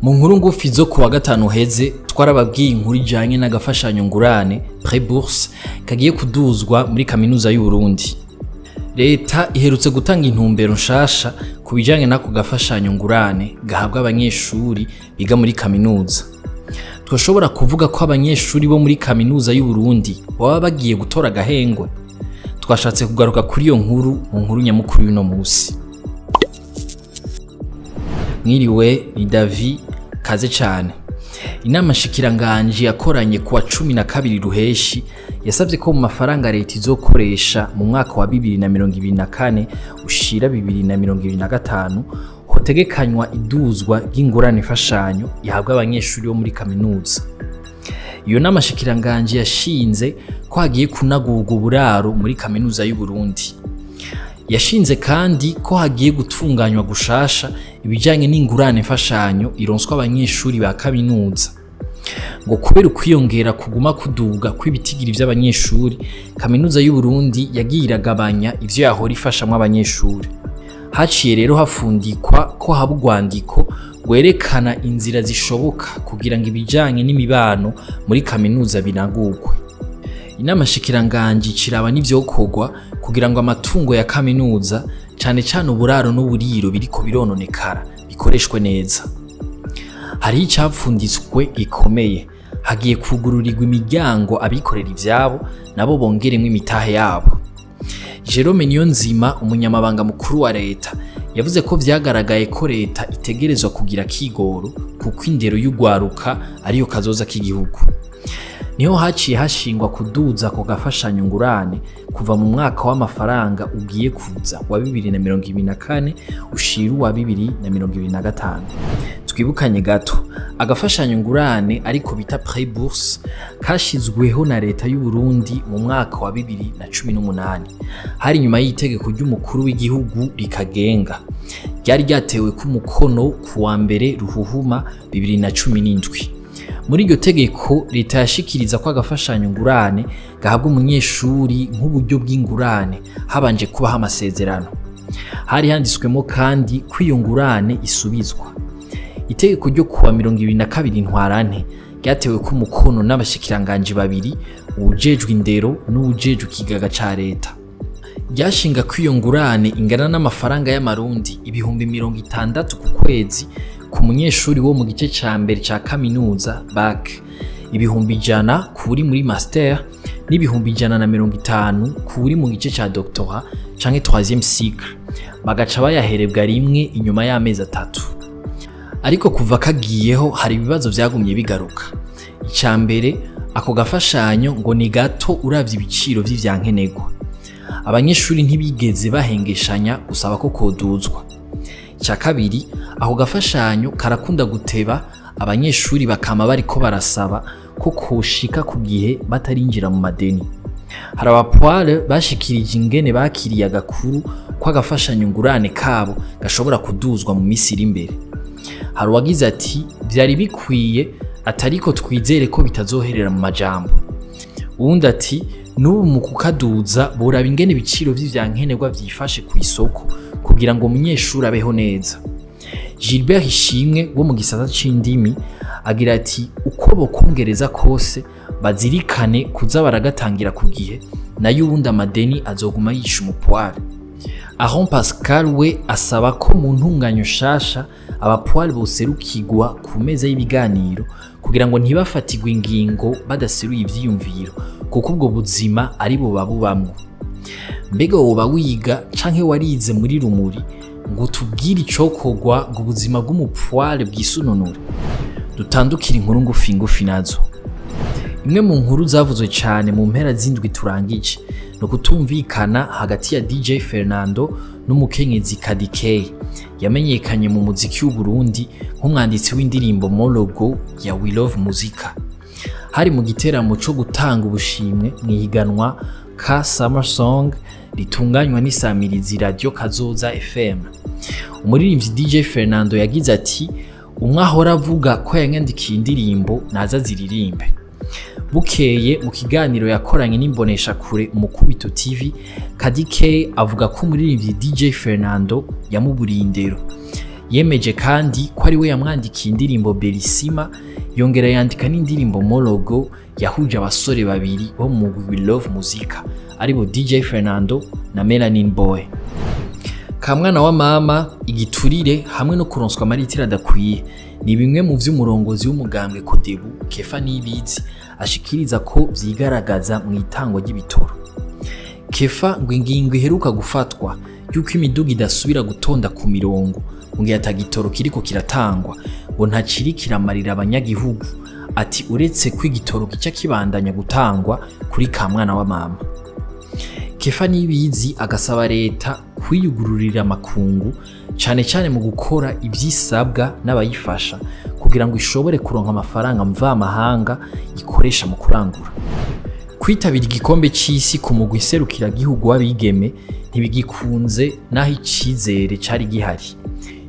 Mu nkuru ngufi zo kuwa gatanu heze twarababwiye inkuru ijanye n'agafashanyo ngurane prêt bourse kagiye kuduzwa muri kaminuza y'u Burundi. Leta iherutse gutanga intumbero nshasha ku bijanye n'ako gafashanyo ngurane gahabwa abanyeshuri biga muri kaminuza. Twashobora kuvuga ko abanyeshuri bo muri kaminuza y'u Burundi baba bagiye gutora agahengwe. Twashatse kugaruka kuri iyo nkuru mu nkuru nyamukuru y'uno musi. Mwiriwe, ni Davi, kaze cane. Inama nshikiranganji yakoranye kuwa 12 Ruheshi yasavye ko mu mafaranga leta izokoresha mu mwaka wa 2024 ushira 2025 hotegekanywa iduzwa ry'ingurane imfashanyo ihabwa abanyeshuri bo muri kaminuza. Iyo nama nshikiranganji yashinze ko hagiye kunagurwa uburaro muri kaminuza y'u Burundi. Yashinze kandi ko hagiye gutunganywa gushasha ibijanye n'ingurane imfashanyo ironswa abanyeshuri ba kaminuza. Ngo kubera ukwiyongera kuguma kuduga kw'ibitigiri vy'abanyeshuri, kaminuza y'u Burundi yagiye iragabanya ivyo yahora ifashamwo abanyeshuri. Haciye rero hafundikwa ko haba urwandiko rwerekana inzira zishoboka kugira ngo ibijanye n'imibano muri kaminuza binagurwe. Inama nshikiranganji ciraba n'ivyokorwa kugira ngo amatungo ya kaminuza cane cane uburaro n'uburiro biriko birononekara bikoreshwe neza. Hariho icapfunditswe gikomeye, hagiye kugururirwa imiryango abikorera ivyabo nabo bongeremwo imitahe yabo. Jerome Niyonzima, umunyamabanga mukuru wa leta, yavuze ko vyagaragaye ko leta itegerezwa kugira kigoro kuko indero y'ugwaruka ariyo kazoza k'igihugu. Niho haciye hashingwa kuduza ako gafashanyo ngurane kuva mu mwaka w'amafaranga ugiye kuza wa 2024 ushira uwa 2025. Twibukanye gato, agafashanyo ngurane ariko bita prêt bourse kashizweho na leta y'u Burundi mu mwaka wa 2018. Hari nyuma y'itegeko ry'umukuru w'igihugu rikagenga. Ryari ryatewe ku mukono ku wa mbere Ruhuhuma 2017. Muri iryo tegeko leta yashikiriza ko agafashanyo ngurane gahabwa umunyeshuri nk'uburyo bw'ingurane habanje kubaho amasezerano. Hari handitswemo kandi ko iyo ngurane isubizwa. Itegeko ryo kuwa 22 Ntwarante ryatewe ku mukono n'abashikiranganji babiri, uwujejwe indero n'uwujejwe ikigaga ca leta. Ryashinga ko iyo ngurane ingana n'amafaranga y'amarundi 60,000 ku kwezi ku munyeshuri wo mu gice ca mbere ca kaminuza BAC, 100,000 kuri muri master n'150,000 kuri mu gice ca doctorat canke 3e cycle, bagaca bayaherebwa rimwe inyuma y'amezi 3. Ariko kuva kagiyeho hari ibibazo vyagumye bigaruka. Ica mbere, ako gafashanyo ngo ni gato uravye ibiciro vy'ivyankenerwa. Abanyeshuri ntibigeze bahengeshanya gusaba ko koduzwa. Ica kabiri, ako gafashanyo karakunda guteba, abanyeshuri bakama bariko barasaba ko koshika ku gihe batarinjira mu madeni. Hari abapoire bashikirije ingene bakiriye agakuru ko agafashanyo ngurane kabo gashobora kuduzwa mu misi iri imbere. Hari uwagize ati vyari bikwiye, atariko twizere ko bitazoherera mu majambo. Uwundi ati n'ubu mu kukaduza boraba ingene ibiciro vy'ivyankenerwa vyifashe ku isoko kugira ngo umunyeshuri abeho neza. Gilbert Ishimwe wo mu gisata c'indimi agira ati uko bokongereza kose bazirikane kuza baragatangira ku gihe, nayo ubundi amadeni azoguma yisha umupoire. Aron Pascal we asaba ko mu ntunganyo shasha abapoire boserukirwa ku meza y'ibiganiro kugira ngo ntibafatirwe ingingo badaseruye ivyiyumviro, kuko ubwo buzima ari bo babubamwo. Mbega woba wiga canke warize muri Rumuri ngo tubwire icokorwa ngo ubuzima bw'umupoire bwisununure? Dutandukire inkuru ngufi ngufi nazo. Imwe mu nkuru zavuzwe cane mu mpera z'indwi turangije no kutumvikana hagati ya DJ Fernando n'umukenyezi Kadikey yamenyekanye mu muziki w'u Burundi nk'umwanditsi w'indirimbo Mologo ya We Love Muzika. Hari mu giteramo co gutanga ubushimwe mw'ihiganwa ka Summer Song ritunganywa n'isamirizi Radio Kazoza FM. Umuririmbyi DJ Fernando yagize ati umwe ahora avuga ko yanyandikiye indirimbo naza ziririmbe. Bukeye mu kiganiro yakoranye n'imbonesha kure Umukubito TV, Kadikey avuga ko umuririmbyi DJ Fernando yamuburiye indero. Yemeje kandi ko ari we yamwandikiye indirimbo Belisima, yongera yandika n'indirimbo Mologo yahuje abasore babiri bo mu mugwi We Love Muzika, aribo DJ Fernando na Melanin Boy. Kamwana wa mama, igiturire hamwe no kuronswa amaritiro adakwiye ni bimwe mu vy'umurongozi w'umugambwe Kodebu Kefa Nibizi ashikiriza ko vyigaragaza mu itangwa ry'ibitoro. Kefa ngo ingingo iheruka gufatwa yuko imiduga idasubira gutonda ku mirongo mu gihe atagitoro kiriko kiratangwa ngo ntaciri kiramarira abanyagihugu, ati uretse ko igitoro gica kibandanya gutangwa kuri kamwana wa mama. Kefa Nibizi agasaba leta kwiyugururira amakungu cane cane mu gukora ivyisabwa n'abayifasha kugira ngo ishobore kuronka amafaranga mvamahanga ikoresha mu kurangura. Kwitabira igikombe c'isi ku mugwi nserukiragihugu w'abigeme ntibigikunze naho icizere cari gihari.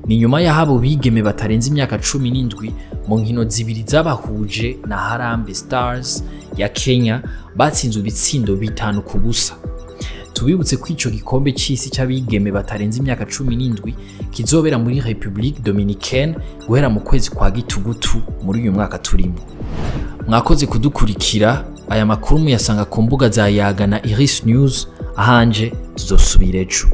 Ni nyuma y'aho abo bigeme batarenze imyaka 17 mu nkino zibiri zabahuje na Harambee Stars ya Kenya batsinzwe ibitsindo 5-0. Tubibutse ko ico gikombe c'isi c'abigeme batarenze imyaka 17 kizobera muri République Dominicaine guhera mu kwezi kwa Gitugutu muri uyu mwaka turimo. Mwakoze kudukurikira. Aya makuru muyasanga ku mbuga za Yaga na Iris News. Ahanje tuzosubira ejo.